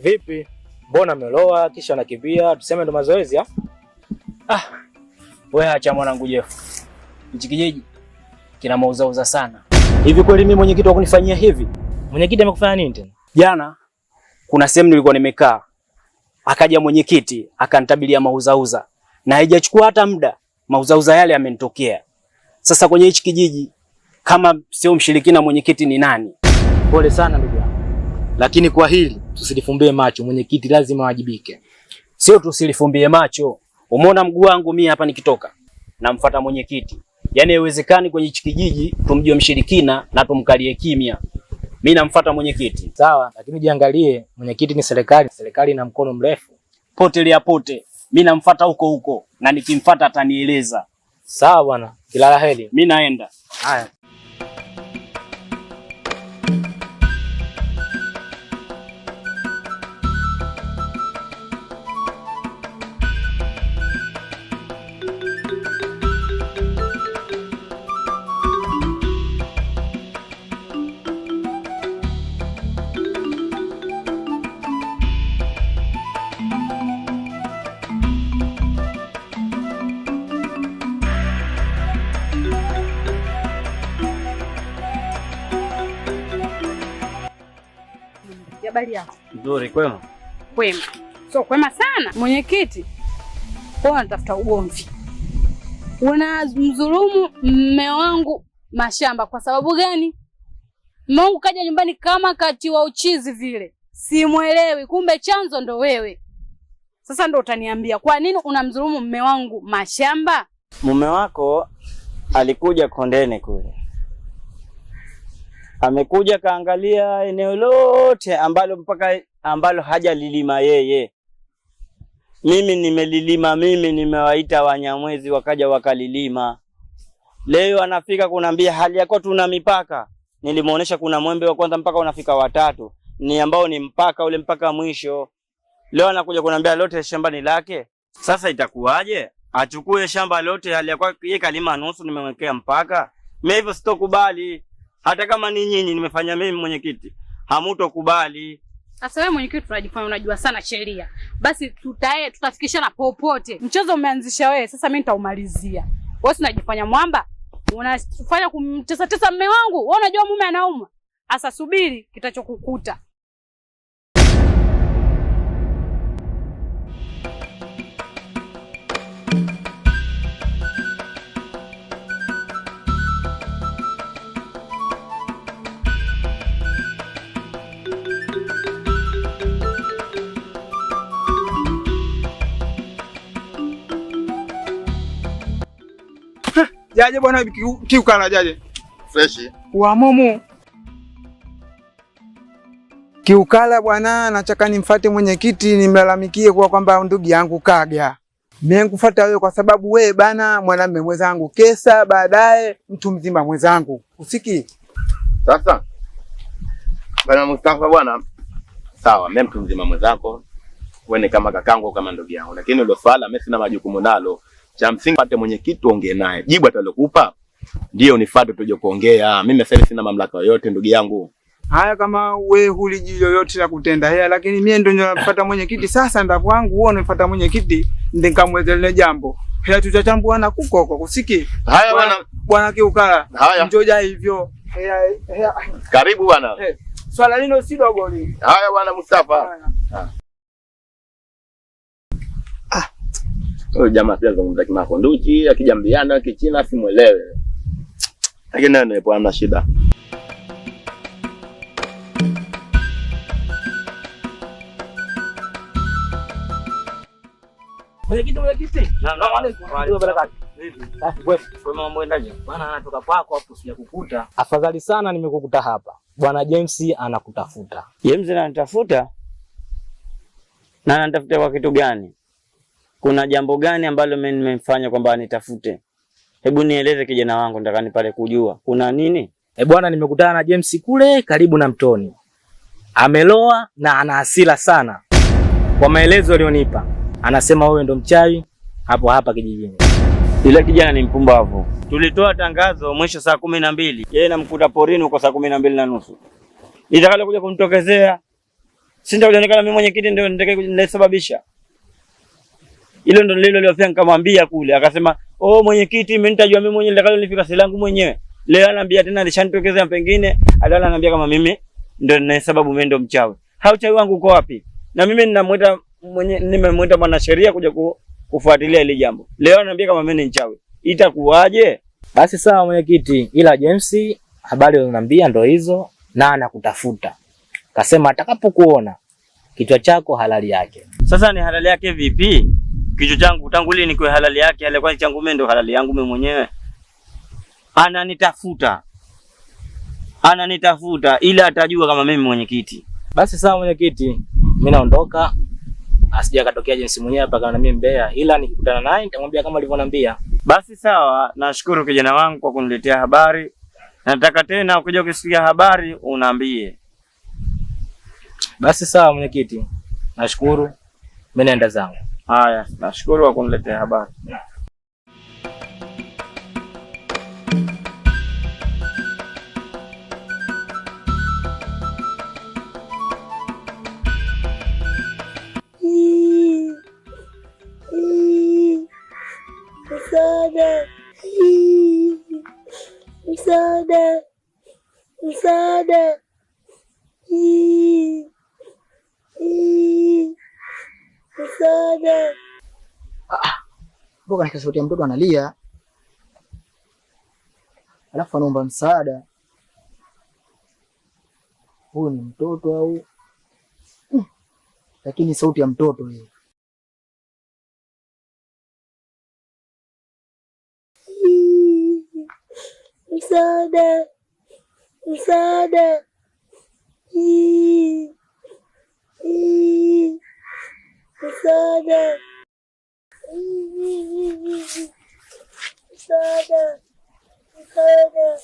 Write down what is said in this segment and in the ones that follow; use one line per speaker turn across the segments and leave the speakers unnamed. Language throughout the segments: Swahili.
Vipi? Mbona ameloa kisha anakimbia? Tuseme ndo mazoezi ah?
Ah, wewe acha mwanangu Jeff. Hichi kijiji kina mauzauza sana. Hivi kweli mimi mwenyekiti wa kunifanyia hivi?
Mwenyekiti amekufanya nini tena?
Jana kuna sehemu nilikuwa nimekaa, akaja mwenyekiti akanitabiria mauzauza, na haijachukua hata muda mauzauza yale yamenitokea. Sasa kwenye hichi kijiji kama sio mshirikina mwenyekiti ni nani?
Pole sana ndugu yangu, lakini kwa hili tusilifumbie macho. Mwenyekiti lazima awajibike.
Sio tusilifumbie macho. Umeona mguu wangu mimi hapa nikitoka namfuata mwenyekiti. Yaani haiwezekani kwenye hichi kijiji tumjue mshirikina na tumkalie kimya. Mimi namfuata mwenyekiti.
Sawa, lakini jiangalie, mwenyekiti ni serikali, serikali ina mkono mrefu.
Potelea pote. Mimi namfuata huko huko na nikimfuata atanieleza.
Sawa bwana, kila la heri.
Mimi naenda.
Haya.
Habari yako?
Nzuri, kwema?
Kwema. So kwema sana. Mwenyekiti, wewe unatafuta ugomvi, unamdhulumu mme wangu Mashamba. Kwa sababu gani? Mme wangu kaja nyumbani kama katiwa uchizi vile, simwelewi. Kumbe chanzo ndo wewe. Sasa ndo utaniambia kwa nini unamdhulumu mme wangu Mashamba?
Mume wako alikuja Kondeni kule, amekuja kaangalia eneo lote ambalo mpaka ambalo hajalilima yeye. Mimi nimelilima, mimi nimewaita Wanyamwezi wakaja wakalilima. Leo anafika kunambia hali yako tuna mipaka. Nilimuonesha kuna mwembe wa kwanza mpaka unafika watatu, ni ambao ni mpaka ule mpaka mwisho. Leo anakuja kunambia lote shamba ni lake. Sasa itakuwaje? Achukue shamba lote hali ya kwake yeye kalima nusu, nimemwekea mpaka. Mimi hivyo sitokubali. Hata kama ni nyinyi nimefanya mimi mwenyekiti, hamutokubali.
Sasa wewe mwenyekiti unajifanya unajua sana sheria. Basi tutafikishana popote. Mchezo umeanzisha wewe, sasa mimi nitaumalizia. Wewe unajifanya mwamba, unafanya kumtesa tesa mume wangu. Wewe unajua mume anauma. Sasa subiri kitachokukuta.
Jaje bwana kiukala jaje.
Fresh.
Wa mumu. Kiukala bwana, nataka nimfuate mwenyekiti nimlalamikie kwa kwamba ndugu yangu kaga. Mimi nikufuata wewe kwa sababu wewe bana mwanamume mwenzangu, kesa baadaye mtu mzima mwenzangu. Usiki.
Sasa bwana Mustafa bwana, sawa, mimi mtu mzima mwenzako, wewe ni kama kakangu kama ndugu yangu, lakini hilo swala mimi sina majukumu nalo. Cha msingi pate mwenyekiti ongee naye, jibu atalokupa ndio unifuate tuje kuongea. Mimi sasa sina mamlaka yoyote ndugu yangu.
Haya, kama we huliji yoyote la kutenda haya, lakini mimi ndio nafuata mwenyekiti sasa. Ndapo wangu uone nifuata mwenyekiti ndio nikamwelezea jambo. Haya, tutachambuana kuko huko kusiki.
Haya bwana,
bwana Kiukala.
Haya.
Njoja hivyo. Haya, haya.
Karibu bwana.
Hey, swala lino si dogo lini.
Haya bwana Mustafa.
Ah.
Huyu jamaa pia anazungumza Kimakunduchi, akijambiana Kichina simuelewe. Lakini naye nipo hamna shida.
Mwenyekiti, mwenyekiti.
Salamu
alaykum. Safi kwema.
Kwema, mambo endaje?
Bwana anatoka kwako hapo sijakukuta. Afadhali sana nimekukuta hapa. Bwana James anakutafuta.
James ananitafuta? Na ananitafuta kwa kitu gani? Kuna jambo gani ambalo mimi nimemfanya kwamba anitafute? Hebu nieleze kijana wangu, nataka nipate kujua. Kuna nini?
Eh, bwana nimekutana na James kule karibu na mtoni. Ameloa na ana hasira sana. Kwa maelezo aliyonipa, anasema wewe ndo mchawi hapo hapa kijijini.
Yule kijana ni mpumbavu. Tulitoa tangazo mwisho saa 12. Yeye namkuta porini huko saa 12:30. Nitakalo kuja kumtokezea. Si ndio ulionekana mimi mwenyekiti ndio nitakayesababisha. Hilo ndio lile lilofia nikamwambia kule, akasema oh, mwenyekiti mimi nitajua mimi mwenyewe nitakalolifika si langu mwenyewe. Leo ananiambia tena alishanitokezea pengine, alala ananiambia kama mimi ndio nina sababu mimi ndio mchawi. Hao uchawi wangu uko wapi? Na mimi ninamuita mwenye nimemuita mwanasheria kuja kufuatilia ile jambo. Leo ananiambia kama mimi ni mchawi. Itakuwaje?
Basi sawa mwenyekiti, ila James habari unaniambia ndo hizo na anakutafuta. Kasema atakapokuona kichwa chako halali yake.
Sasa ni halali yake vipi? Kichwa changu tangu lini kwa halali yake? Alikuwa ni changu mimi ndo halali yangu mimi mwenyewe. Ananitafuta. Ananitafuta ila atajua kama mimi mwenyekiti.
Basi sawa mwenyekiti, mimi naondoka. Asija akatokea James mwenyewe hapa kama na mimi mbea, ila nikikutana naye nitamwambia kama alivyoniambia.
Basi sawa, nashukuru kijana wangu kwa kuniletea habari. Nataka tena ukija ukisikia habari unaambie.
Basi sawa mwenyekiti, nashukuru. Mimi naenda zangu.
Haya, nashukuru kwa kuniletea habari.
Msaada, msaada, msaada, msaada.
Mbona nasikia sauti ya mtoto analia, alafu anaomba msaada. Huyu ni mtoto au? Lakini sauti ya mtoto hii.
Msaada, msaada, msaada, msaada, msaada.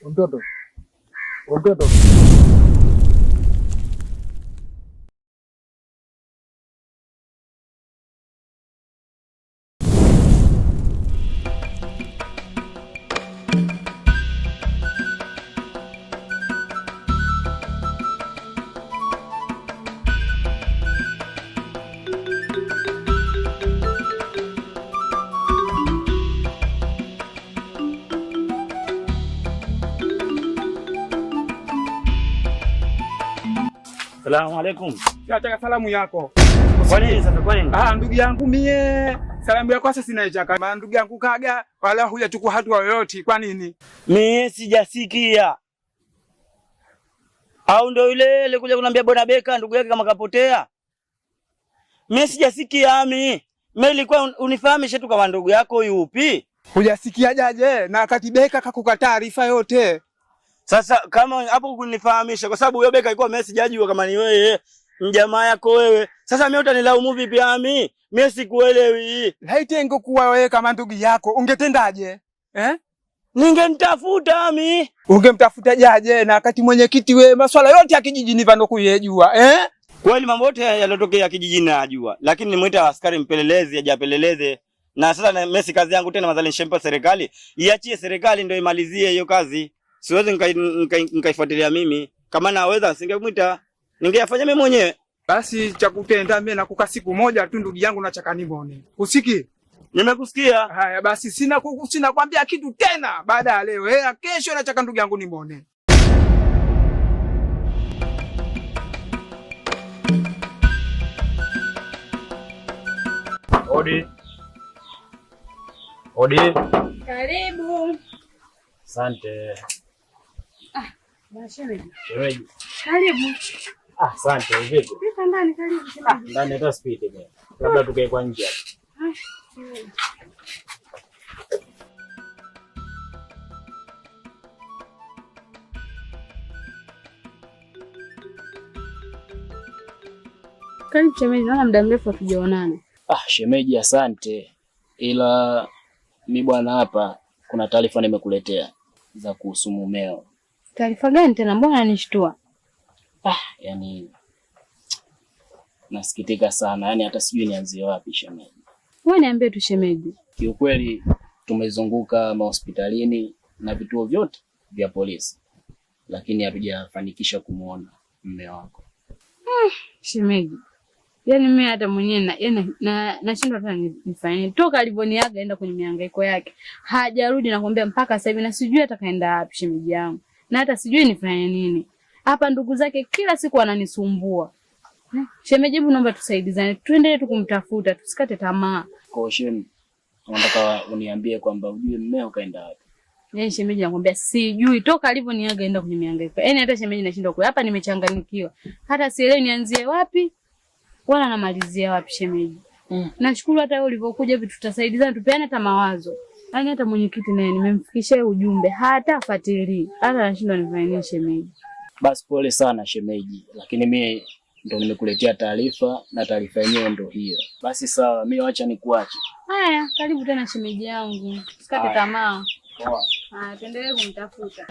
Mtoto, mtoto.
Salamu alaikum.
Nataka salamu yako.
Kwa nini sasa, kwa nini?
Ah, ndugu yangu mie, salamu yako sasa sinaichaka. Maana ndugu yangu kaga wala hujachukua hatua yoyote. Kwa nini?
Mie sijasikia. Au ndio yule alikuja kuniambia bwana Beka ndugu yake kama kapotea? Mie sijasikia ami. Mimi nilikuwa unifahamishe tu kama ndugu yako yupi.
Hujasikia jaje? Na wakati Beka kakuka taarifa yote.
Sasa kama hapo kunifahamisha kwa sababu huyo Beka alikuwa mimi sijajua kama ni wewe, mjamaa yako wewe. Sasa mimi utanilaumu vipi ami? Mimi sikuelewi.
Laiti ingekuwa wewe kama ndugu yako ungetendaje? Eh?
Ningemtafuta ami.
Ungemtafuta jaje na wakati mwenyekiti wewe masuala yote ya kijijini vando kuyejua, eh?
Kweli mambo yote yalotokea kijijini najua, lakini nimuita askari mpelelezi ajapeleleze. Na sasa na mimi kazi yangu tena madhali nishempa serikali, iachie serikali ndio imalizie hiyo kazi. Siwezi nikaifuatilia mimi. Kama naweza nisingemwita, ningeyafanya mimi mwenyewe.
Basi cha kutenda mimi nakuka siku moja tu ndugu yangu nataka nimwone. Usiki?
Nimekusikia.
Haya basi sina kwambia kitu tena baada ya leo. Kesho nataka ndugu yangu nimwone.
Odi. Odi.
Karibu.
Asante.
Ah, bwana shemeji.
Shemeji.
Karibu.
Ah, asante. Vipi?
Pita ndani, karibu shemeji.
Ndani hata sipiti bwana. Labda tukae kwa nje.
Ah, shemeji. Karibu shemeji, naona muda mrefu hatujaonana.
Ah, shemeji asante. Ila mi bwana hapa kuna taarifa nimekuletea za kuhusu mumeo.
Taarifa gani tena? Mbona unanishtua?
Ah, yani nasikitika sana. Yani hata sijui nianzie wapi shemeji.
Wewe niambie tu shemeji.
Kiukweli tumezunguka mahospitalini na vituo vyote vya polisi, lakini hatujafanikisha kumuona mume wako.
Shemeji, yaani mimi hata mwenyewe na nashindwa hata nifanye. Toka alivyoniaga enda kwenye mihangaiko yake, hajarudi nakwambia mpaka sasa hivi, na sijui hata kaenda wapi shemeji yangu, na hata sijui nifanye nini hapa. Ndugu zake kila siku wananisumbua. Shemeji, hebu naomba tusaidizane, tuendelee tu kumtafuta, tusikate tamaa.
Kwa hiyo unataka uniambie kwamba ujue mmeo kaenda wapi?
Yaani shemeji nakwambia sijui toka alivyoniaga enda kwenye mihangaiko. Yaani hata shemeji nashindwa kwa hapa, nimechanganyikiwa. Hata sielewi nianzie wapi wala namalizia wapi shemeji. Nashukuru hata wewe ulivyokuja hivi, tutasaidizana tupeane hata mawazo. Yaani hata mwenyekiti naye nimemfikishia ujumbe, hata fuatilii. Hata nashindwa nifanye nini shemeji.
Basi pole sana shemeji, lakini mimi ndo nimekuletea taarifa na taarifa yenyewe ndo hiyo. Basi sawa, mimi wacha nikuache.
Haya, karibu tena shemeji yangu. Usikate tamaa.
Poa.
Haya, tuendelee kumtafuta.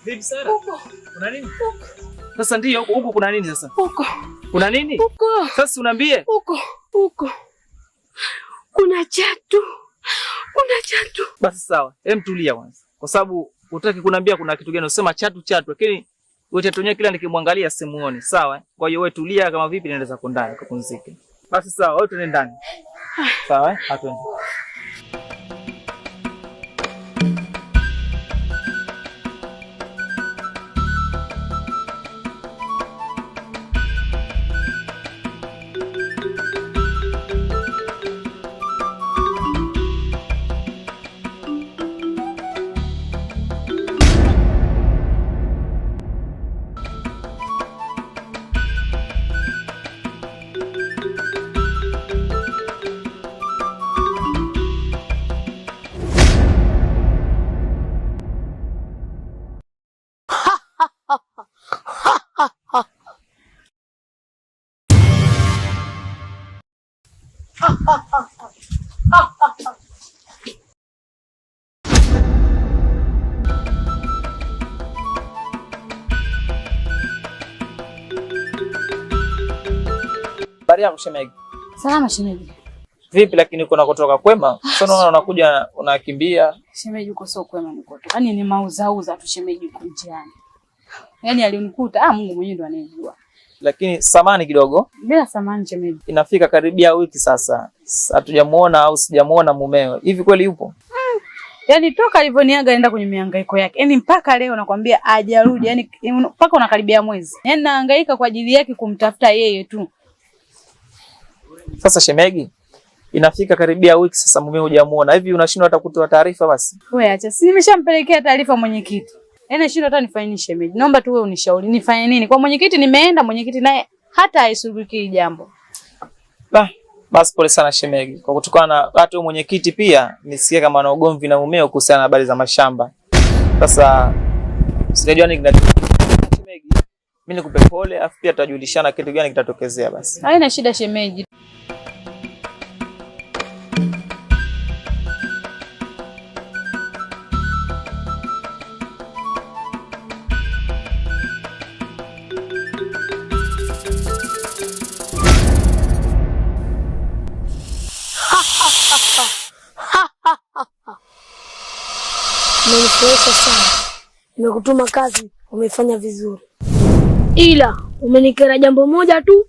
Vipi Sara? Kuna nini? Sasa ndio huko huko kuna nini sasa?
Huko.
Kuna nini?
Huko.
Sasa uniambie.
Huko. Huko. Kuna chatu. Kuna chatu.
Basi sawa. Hem, tulia kwanza. Kwa sababu hutaki kuniambia kuna kitu gani, usema chatu chatu, lakini wewe chatu yenyewe kila nikimwangalia simuoni. Sawa? Kwa hiyo wewe tulia, kama vipi naenda zako ndani kupumzike. Basi sawa, wewe tuende ndani. Sawa eh? Hatuende. Habari yako shemeji?
Salama shemeji.
Vipi lakini uko nakotoka kwema? Sasa unaona unakuja unakimbia.
Shemeji uko sio kwema nikotoka. Yaani ni mauzauza tu shemeji uko njiani. Yaani alinikuta, Mungu mwenyewe ndo anayejua.
Lakini samani kidogo.
Bila samani shemeji.
Inafika karibia wiki sasa. Hatujamuona au sijamuona mumewe. Hivi kweli yupo?
Yaani toka alivyoniaga enda kwenye mihangaiko yake. Yaani mpaka leo nakwambia hajarudi. Yaani mpaka unakaribia mwezi. Yaani nahangaika kwa ajili yake kumtafuta yeye tu.
Sasa shemegi, inafika karibia wiki sasa mume hujamuona. Hivi unashindwa hata kutoa taarifa basi?
Wewe acha. Si nimeshampelekea taarifa mwenyekiti. Yaani nashindwa hata nifanye nini shemeji. Naomba tu wewe unishauri nifanye nini. Kwa mwenyekiti nimeenda, mwenyekiti naye hata haishughulikii jambo.
Basi pole sana shemegi. Kwa kutokana na hata mwenyekiti pia nisikie kama ana ugomvi na mumeo kuhusiana na habari za mashamba. Sasa sijajua nini kinachotokea shemegi. Mimi nikupe pole, afu pia tutajulishana kitu gani kitatokezea basi.
Haina shida shemeji.
Umenifurahisha sana. Nimekutuma kazi, umefanya vizuri. Ila umenikera jambo moja tu.